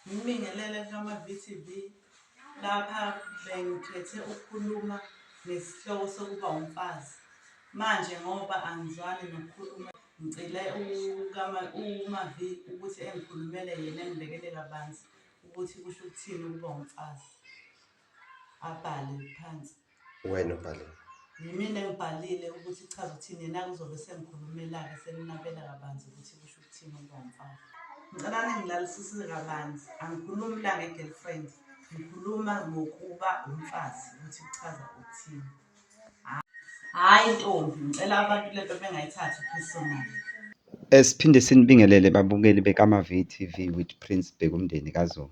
Ngibingelele kama-V_T_V. Lapha bengikhethe ukukhuluma ngesihloko sokuba umfazi. Manje ngoba angizwani nokukhuluma, ngicele uMaV ukuthi engikhulumele yena engibekele kabanzi ukuthi kusho ukuthini ukuba umfazi. Abhale phansi. Wena ubhalile. Yimina engibhalile ukuthi ichaza ukuthini, yena-ke uzobe esengikhulumela-ke esenginabela kabanzi ukuthi kusho ukuthini ukuba umfazi. Ngicela ningilalelisise kabanzi, angikhulumi la nge-girlfriend, ngikhuluma ngokuba umfazi ukuthi kuchaza ukuthini. Hhayi ntombi, ngicela abantu lento bengayithathi personal. Siphinde sinibingelele babukeli beKama-V TV with Prince Bhekumndeni kaZulu.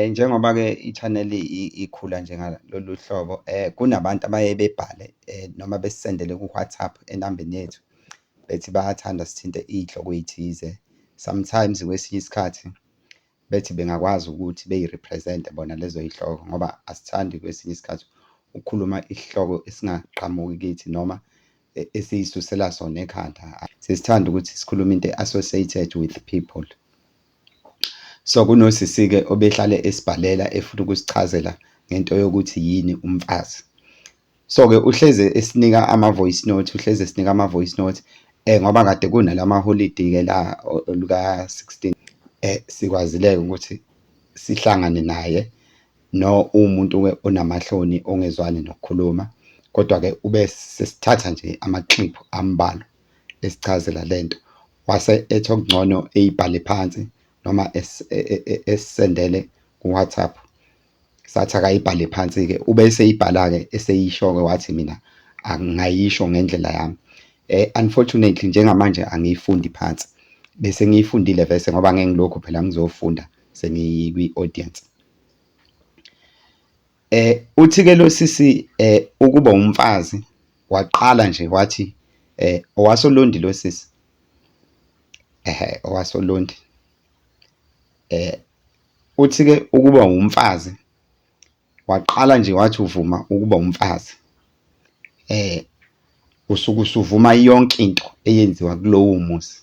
Njengoba-ke i-channel ikhula njengalolu hlobo, kunabantu abaye bebhale noma besisendele ku-WhatsApp enambeni yethu, bethi bayathanda sithinte iy'hloko ey'thize. Sometimes kwesinye isikhathi bethi bengakwazi ukuthi beyi-represent-e bona lezo y'hloko ngoba asithandi kwesinye isikhathi ukukhuluma isihloko esingaqhamuki kithi noma esiy'susela sona ekhanda. Sisithanda ukuthi sikhulume into e-associated with people. So kunosisi-ke obehlale esibhalela efuna ukusichazela ngento yokuthi yini umfazi. So-ke uhleze esinika ama-voice note, uhleze esinika ama-voice note ngoba kade kunalamaholidi-ke la oluka-16 sikwazile-ke ukuthi sihlangane naye no uwumuntu-ke onamahloni ongezwani nokukhuluma, kodwa-ke ube sesithatha nje ama-clip ambalwa esichazela lento. Wase ethi okungcono eyibhale phansi noma esisendele ku-WhatsApp. Sathi akayibhale phansi-ke, ube eseyibhala-ke eseyisho-ke wathi mina angingayisho ngendlela yami. Unfortunately njengamanje angiyifundi phansi, bese ngiyifundile vese ngoba ngeke ngilokhu phela ngizofunda sengikwi-audience. Uthi-ke lo sisi ukuba umfazi waqala nje wathi owasoLondi lo sisi, ehhe owasoLondi. Uthi-ke ukuba umfazi waqala nje wathi uvuma ukuba umfazi, usuke usuvuma yonke into eyenziwa kulowo muzi.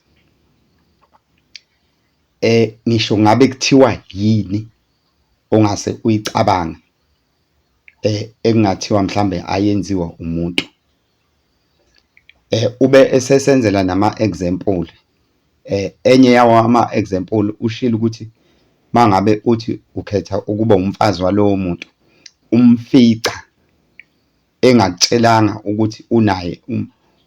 Ngisho ngabe kuthiwa yini ongase uyicabange ekungathiwa mhlambe ayenziwa umuntu. Ube esesenzela nama-example, enye yawo ama-example ushilo ukuthi uma ngabe uthi ukhetha ukuba umfazi walowo muntu, umfica engakutshelanga ukuthi unaye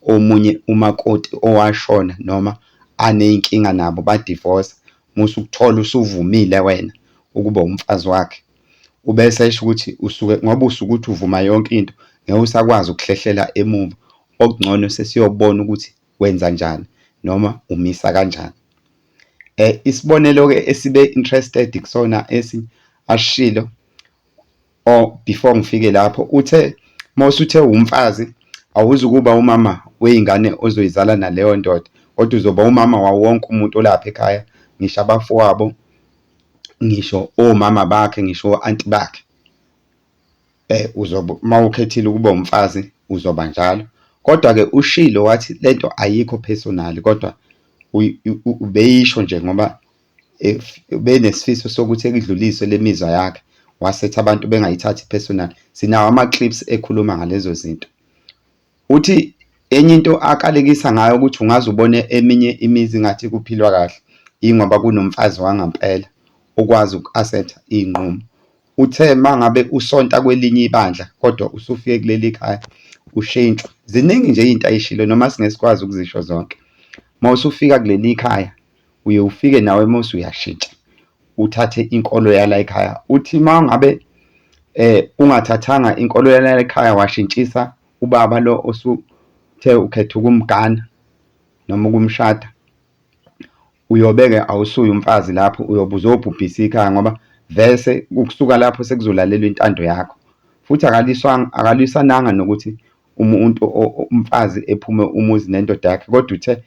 omunye umakoti owashona noma aney'nkinga nabo badivosa, uma usukuthola usuvumile wena ukuba umfazi wakhe, ubese esho ukuthi usuke ngoba usuke uthi uvuma yonke into, ngeke usakwazi ukuhlehlela emuva, okungcono sesiyobona ukuthi wenzanjani noma umisa kanjani. Isibonelo-ke esibe interested kusona esi asishilo or before ngifike lapho uthe mawusuthe umfazi awuzukuba umama wey'ngane ozoyizala naleyo ndoda kodwa uzoba umama wawo wonke umuntu olapha ekhaya, ngisho abafowabo, ngisho omama bakhe, ngisho o-anti bakhe. Uzobe uma ukhethile ukuba umfazi uzoba njalo. Kodwa-ke ushilo wathi lento ayikho personal kodwa ubeyisho nje ngoba ubenesifiso sokuthi ekudlulise le mizwa yakhe, wasethi abantu bengayithathi personal. Sinawo ama-clips ekhuluma ngalezo zinto. Uthi enye into akalekisa ngayo ukuthi ungaze ubone eminye imizi ngathi kuphilwa kahle, yingoba kunomfazi wangampela okwazi uku-accept-a iy'nqumo. Uthe uma ngabe usonta kwelinye ibandla kodwa usufike kuleli khaya ushintshwe. Ziningi nje iy'nto ayishilo noma singeke sikwazi ukuzisho zonke. Uma usufika kuleli khaya uye ufike nawe mose uyashintsha uthathe inkolo yala ekhaya. Uthi uma ngabe ungathathanga inkolo yala ekhaya washintshisa ubaba lo osuthe ukhetha ukumgana noma ukumshada, uyobe-ke awusuye umfazi lapho uyobe uzobhubhisa ikhaya ngoba vese ukusuka lapho sekuzolalelwa intando yakho. Futhi akaliswanga, akalwisananga nokuthi umuntu umfazi ephume umuzi nendoda yakhe kodwa uthe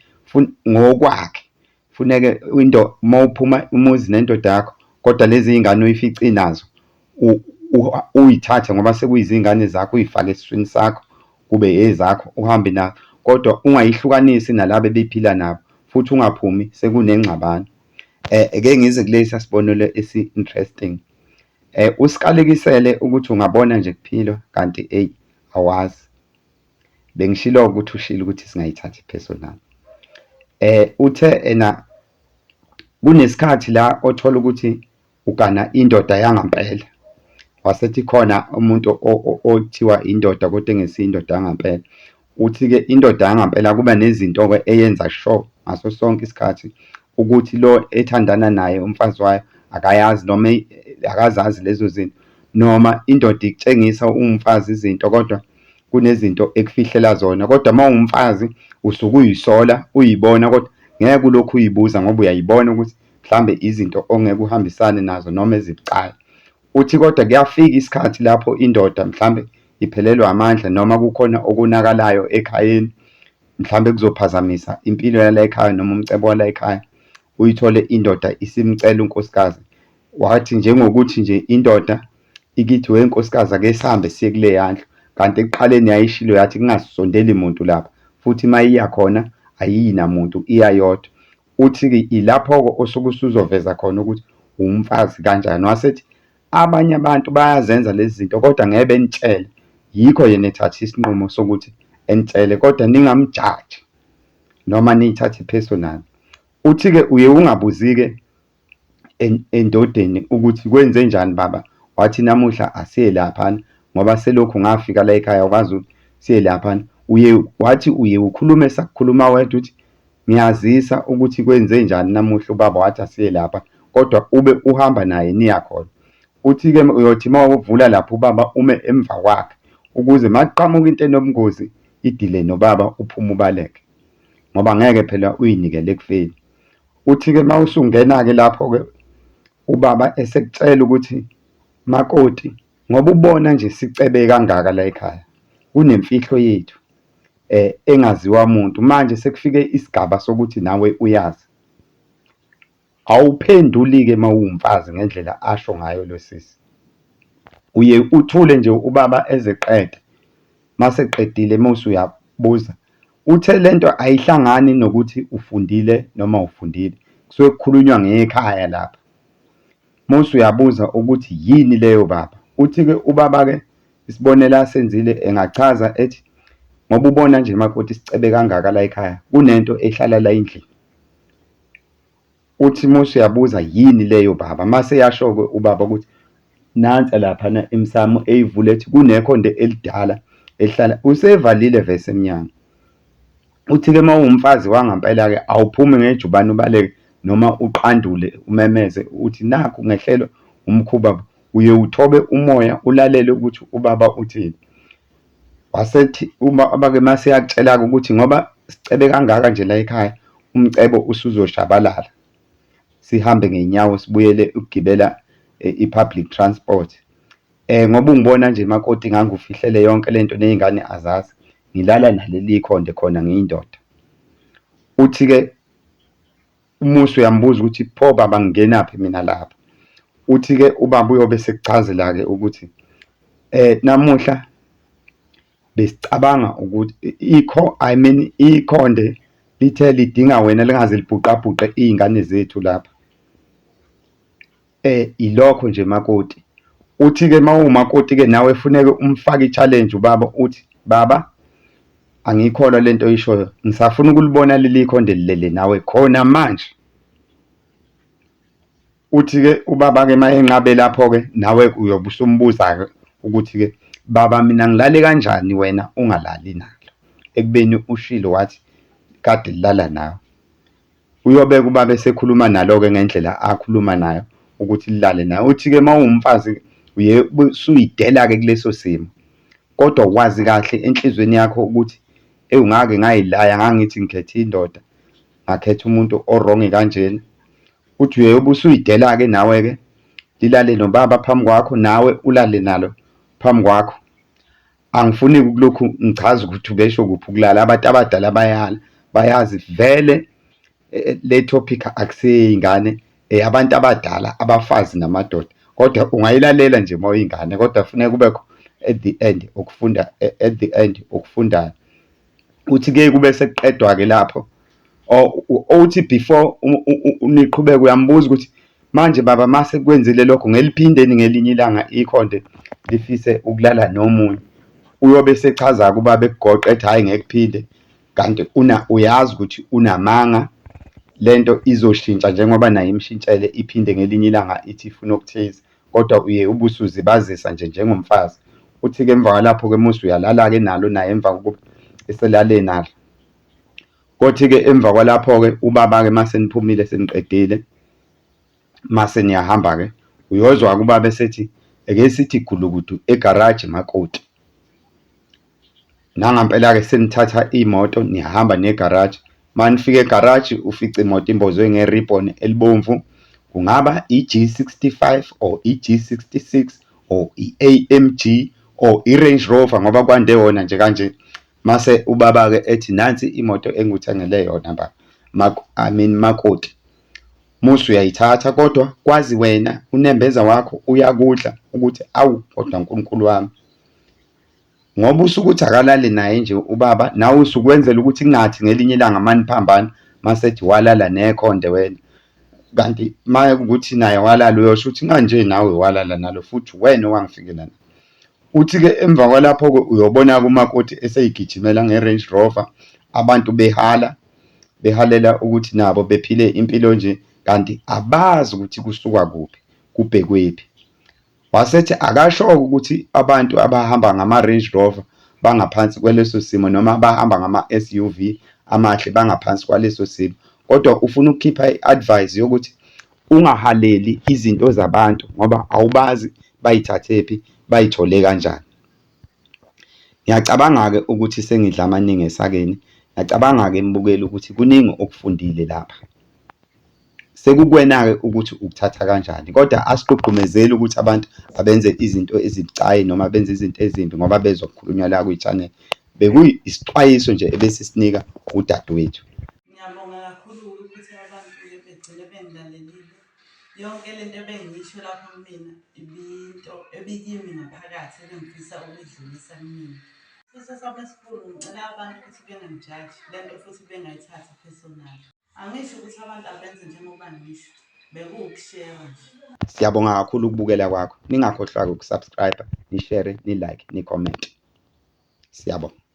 ngokwakhe funeke into uma uphuma umuzi nendoda yakho kodwa lezi iy'ngane oyifice inazo uyithathe ngoba sekuyizingane zakho uyifake esiswini sakho kube ezakho uhambe nazo kodwa ungayihlukanisi nalaba ebephila nabo futhi ungaphumi sekunengxabano. Ake ngize kulesa sibonelo esi-interesting. Usikalekisele ukuthi ungabona nje kuphilwa kanti eyi, awazi. Bengishilo-ke ukuthi ushilo ukuthi singayithathi personal. Uthe ena kunesikhathi la othola ukuthi ugana indoda yangampela, wasethi khona umuntu othiwa indoda kodwa engesiyo indoda yangampela. Uthi-ke indoda yangampela kuba nezinto-ke eyenza sure ngaso sonke isikhathi ukuthi lo ethandana naye umfazi wayo akayazi noma akazazi lezo zinto, noma indoda ikutshengisa uwumfazi izinto kodwa kunezinto ekufihlela zona. Kodwa uma uwumfazi usuke uyisola, uyibona kodwa ngeke ulokhu uyibuza ngoba uyayibona ukuthi mhlambe izinto ongeke uhambisane nazo noma ezibucayi. Uthi kodwa kuyafika isikhathi lapho indoda mhlambe iphelelwa amandla noma kukhona okonakalayo ekhayeni, mhlambe kuzophazamisa impilo yala ekhaya noma umcebo wala ekhaya, uyithole indoda isimcela unkosikazi. Wathi njengokuthi nje indoda ikithi, we nkosikazi, ake sihambe siye kuleya ndlu, kanti ekuqaleni yayishilo yathi kungasondeli muntu lapha, futhi uma iya khona ayiyi namuntu, iya yodwa. Uthi-ke ilapho-ke osuke usuzoveza khona ukuthi uwumfazi kanjani. Wasethi abanye abantu bayazenza lezi zinto kodwa ngeke benitshele, yikho yena ethathe isinqumo sokuthi enitshele kodwa ningamjaji noma niyithathe personal. Uthi-ke uye ungabuzi-ke endodeni ukuthi kwenzenjani baba, wathi namuhla asiye laphana ngoba selokhu ngafika la ekhaya awukaze ukuthi siye laphana. Uye wathi uye ukhulume sakukhuluma wedwa uthi ngiyazisa ukuthi kwenzenjani namuhla ubaba wathi asiye lapha, kodwa ube uhamba naye niya khona. Uthi-ke uyothi uma uvula lapho ubaba ume emva kwakhe ukuze uma kuqhamuka into enobungozi idile nobaba uphume ubaleke, ngoba ngeke phela uyinikele ekufeni. Uthi-ke uma usungena-ke lapho-ke ubaba esekutshela ukuthi makoti, ngoba ubona nje sicebe kangaka la ekhaya, kunemfihlo yethu engaziwa muntu, manje sekufike isigaba sokuthi nawe uyazi. Awuphenduli-ke uma uwumfazi ngendlela asho ngayo lo sisi. Uye uthule nje ubaba ezeqede, mase eqedile mase uyabuza. Uthe lento ayihlangani nokuthi ufundile noma awufundile, kusuke kukhulunywa ngekhaya lapha. Mase uyabuza ukuthi yini leyo baba? Uthi-ke ubaba-ke isibonelo asenzile engachaza ethi, ngoba ubona nje makoti sicebe kangaka la ekhaya, kunento ehlala la endlini. Uthi uma usuyabuza yini leyo baba, mase eyasho-ke ubaba ukuthi nansi laphana emsamo eyivula ethi kunekhonde elidala elihlala, usevalile vese emnyango. Uthi-ke uma uwumfazi wangampela-ke awuphumi ngejubane ubaleke noma uqandule umemeze uthi nakhu ngehlelwa umkhuba, uye uthobe umoya ulalele ukuthi ubaba uthini. Wasethi ubaba-ke mase eyakutshela-ke ukuthi ngoba sicebe kangaka nje la ekhaya, umcebo usuzoshabalala, sihambe ngey'nyawo sibuyele ukugibela i-public transport. Ngoba ungibona nje makoti ngangifihlele yonke lento ney'ngane azazi, ngilala naleli khonde khona ngiyindoda. Uthi-ke uMusa uyambuza ukuthi pho baba ngingenaphi mina lapha? Uthi-ke ubaba uyobe esekuchazela-ke ukuthi namuhla besicabanga ukuthi ikho, I mean ikhonde lithe lidinga wena lingaze libhuqabhuqe iy'ngane zethu lapha. Ilokho nje makoti. Uthi-ke uma uwumakoti-ke nawe funeke umfake i-challenge ubaba uthi, baba angiyikholwa lento oyishoyo, ngisafuna ukulibona leli khonde lilele nawe khona manje. Uthi-ke ubaba-ke uma enqabe lapho-ke nawe uyobe usumbuza-ke ukuthi-ke baba mina ngilale kanjani wena ungalali nalo, ekubeni ushilo wathi kade lilala nawe. Uyobeka ubaba esekhuluma nalo-ke ngendlela akhuluma nayo ukuthi lilale naye. Uthi-ke uma uwumfazi uye usuyidela-ke kuleso simo, kodwa wazi kahle enhliziyweni yakho ukuthi ewu ngake ngayilaya ngangithi ngikhethe indoda, ngakhetha umuntu o-wrong kanjena. Uthi uyobe usuyidela-ke nawe-ke, lilale nobaba phambi kwakho, nawe ulale nalo phambi kwakho. Angifuni-ke ukulokhu ngichaza ukuthi ubesho kuphi ukulala, abantu abadala bayala, bayazi vele le topic akuseyey'ngane, eyabantu abadala, abafazi namadoda. Kodwa ungayilalela nje uma uyingane, kodwa kufuneka kubekho at the end ukufunda, at the end okufundayo. Uthi kuye kube sekuqedwa-ke lapho. Or uthi before niqhubeke uyambuza ukuthi manje baba mase kwenzile lokho ngeliphinde ngelinye ilanga ikhonde lifise ukulala nomunye. Uyobe esechaza-ke ubaba ekugoqa ethi hhayi ngeke kuphinde, kanti una uyazi ukuthi unamanga, lento izoshintsha njengoba naye imshintshele iphinde ngelinye ilanga ithi ifuna okuthize, kodwa uye ube usuzibazisa nje njengomfazi. Uthi-ke emva kwalapho-ke musi uyalala-ke nalo naye emva kokuba eselale nalo. Kothi-ke emva kwalapho-ke ubaba-ke mase niphumile seniqedile, mase niyahamba-ke, uyozwa-ke ubaba esethi, ake sithi gulukudu egaraji makoti. Nangampela-ke senithatha imoto niyahamba niya egaraji. Uma nifika egaraji ufice imoto imbozwe nge-ribbon elibomvu, kungaba i-G 65 or i-G 66 or i-A_M_G or i-Range Rover ngoba kwande wona nje kanje. Mase ubaba-ke ethi nansi imoto engikuthengele yona baba, I mean makoti. Musa uyayithatha kodwa kwazi wena unembeza wakho uyakudla ukuthi awu kodwa Nkulunkulu wami. Ngoba usuke uthi akalale naye nje ubaba, nawe usuke wenzela ukuthi kungathi ngelinye ilanga uma niphambana masethi walala nekhonde wena. Kanti uma kuwukuthi naye walala uyosho ukuthi kanje nawe walala nalo futhi uwena owangifikela la. Uthi-ke emva kwalapho-ke uyobona-ke umakoti eseyigijimela nge-Range Rover, abantu behala, behalela ukuthi nabo bephile impilo nje, kanti abazi ukuthi kusukwa kuphi, kubhekwephi. Wasethi akasho-ke ukuthi abantu abahamba ngama-Range Rover bangaphansi kwaleso simo noma abahamba ngama-S_U_V amahle bangaphansi kwaleso simo, kodwa ufuna ukukhipha i-advice yokuthi ungahaleli izinto zabantu ngoba awubazi bayithathephi, bayithole kanjani. Ngiyacabanga-ke ukuthi sengidla amaningi esakeni, ngiyacabanga-ke mbukeli ukuthi kuningi okufundile lapha. Sekukuwena-ke ukuthi ukuthatha kanjani, kodwa asigqugqumezeli ukuthi abantu abenze izinto ezibucayi noma benze izinto ezimbi ngoba bezwa kukhulunywa la kwi-channel. Bekuyisixwayiso nje ebesisinika udadewethu. Ngiyabonga kakhulu ukuthi abantu-ke begcine bengilalelile. Yonke le nto ebengiyisho lapha kumina ibiyinto ebikimi ngaphakathi ebengifisa ukuyidlulisa kumina. Isifiso sami esikhulu ngicela abantu ukuthi bengangijaji, le nto futhi bengayithathi personal. Angisho ukuthi abantu abenze njengoba ngisho, bekuwukushera nje. Siyabonga kakhulu ukubukela kwakho. Ningakhohlwa-ke uku-subscribe, ni-share, ni-like, ni-comment. Siyabonga.